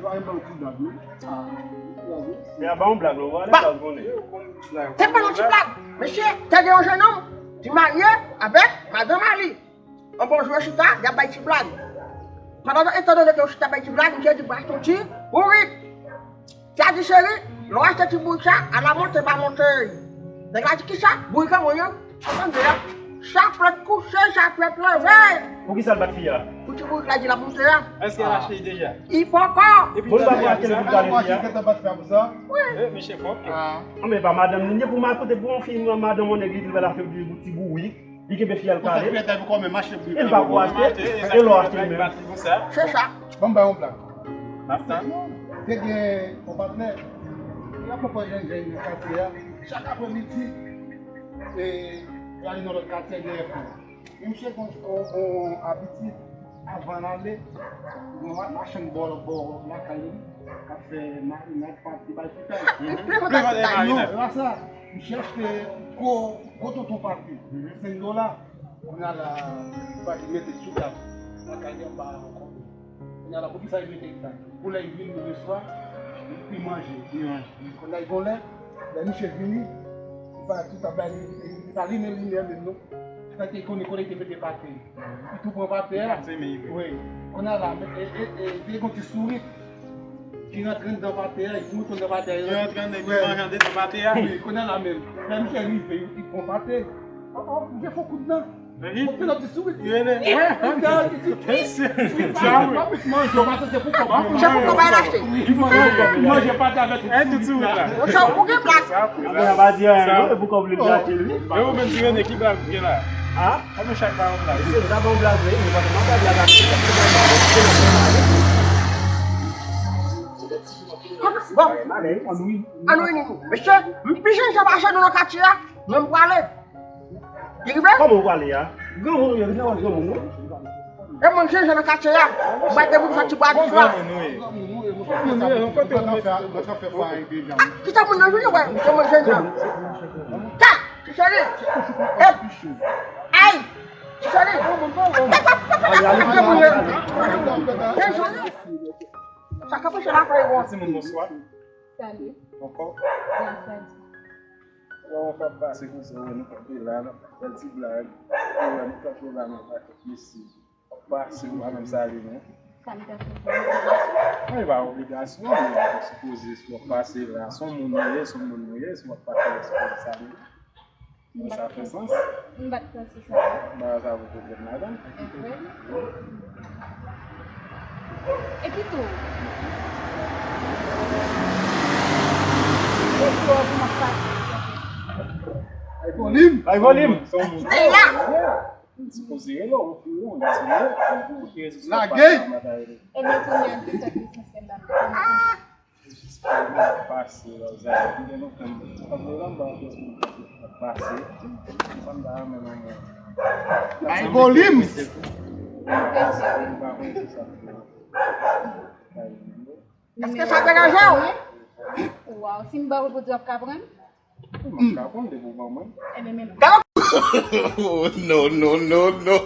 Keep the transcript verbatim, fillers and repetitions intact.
Fè ba yon blag, non, wale blag konnen. Se pa yon ti blag. Mesye, te gen yon jennonm ki marye avèk madanm a li. Yon bon jou, yo chita, y ap bay ti blag. Pandan, etandone ke yo chita bay ti blag, misye di, "Mwen achte yon ti bourik." Fi a di, "Cheri, lè w achte ti bourik sa, ala monte pa monte." Nèg la di, "Kisa? Bourik an mwen an?" Tande a. Chaplèt kouche, chaplèt leve. Poukisa l bat fi a? Pou ti bourik la di l ap monte a. Èske l achte l deja? Li poko. Bon, l pa pou achte l pou gade fi a. Wi. Eh, mesye fòk. Ah, men pa madanm li, pou mal kote pou yon fi, madanm yon nèg li di l al achte yon ti bourik. Li kenbe fi a l kale. E l pa pou achte. E lè w achte l menm. Se sa. Ban m ba yon blag. Te gen yon patnè, li ap pran jèn jèn nan katye a. Chak apremidi, e, y ale nan lòt katye, gen enfo. Men misye gen yon, yon abitid, avan l ale, yon machann bò, bò lakay li, k ap fè marinad, pati, bay fritay. Non, e pa sa. Misye achte gwo, gwo tonton pati, senk dola. Kounye a la, li pati mete sou tab. Lakay li anba ankò. Kounye a la, poukisa li mete sa? Pou lè li vin le swa, li manje. Li manje. Kounye a, li gon lè, lè misye vini, li pa tout ap bay li, li pa limen limyè menm non. Sa ki konnen, konnen li te mete pate. Li tou pran pate a. Wi. Kounye a la, e, e, e, li te gon ti sourit. Ki rantre anndan pate a, li tou rantre anndan pate a. Li rantre anndan, li manje anndan pate a. Wi, kounye a la menm. Lè misye rive, li pran pate. Oh, oh, misye fè kout nan. Wi. Fè lòt ti sourit. Wi, wi. Li te di, wi. Wi, pa, pa vit manje, pa se pou kòb. Se pou kòb a l achte. Li manje, li manje pate avèk tout sourit la. Monchè, ou gen plas. Sa pa di anyen, non, e pou kòb li achte, wi. E ou menm, ti Rene, ki blag ou gen la? A? Kòman chak pa yon blag? Se ta bon blag, wi, men pa ta blag la. Bon, ann wi, ann wi, nou. Mesye, m pi jèn jan pase nou nan katye a, men m prale. Li rive? Kòman w prale a? Granmoun ou ye, vin nan granmoun, non? E mwen jèn jan nan katye a, m bay de moun fè ti bwa di fwa. Granmoun ou ye, kote ou mete? Kisa moun nan jwenn, wè, se mwen jèn jan. Ka! Ti cheri! Ep! Ay! Ti cheri! Ay, ay, ay, ay, ay, ay, ay. Sa ka pèse la fè bon. Timoun, bonswa. Salut. Ankò? Byen, salut. Kòman w ap pase konsa, wè, nou kanpe la, n ap fè ti blag. Wè, nou kanpe la, n ap fè ti mesye. Pase, ou pa menm salye, non. Sa m ta fè pou ou? Non, e pa obligasyon, men ou sipoze, si w ap pase la, se yon moun ou ye, se yon moun ou ye, si w ap pase la, sipoze salye. Sa fè sans? M pa t panse sa. Bagay sa pou pwoblèm ladan. Epi tou, epi w ap pase. Ay, volim! Ay, volim! Se yon moun. Stay la! Li sipoze rele w, ou fi ou, li sipoze rele w. Lage! Ebyen, kounye a, ki sa ki sanse la? Jis pa pase la, Zara. Gen lontan m ap rele anba, pase. Sa m ta renmen nan mwen. Bay volim! M pa konn ki sa pou fè. Èske sa deranje w? Waw, si m ba ou pou di w ap ka pran? Mwen ka konn depi w ban mwen. Ebyen, men non. Oh, no, no, no, no.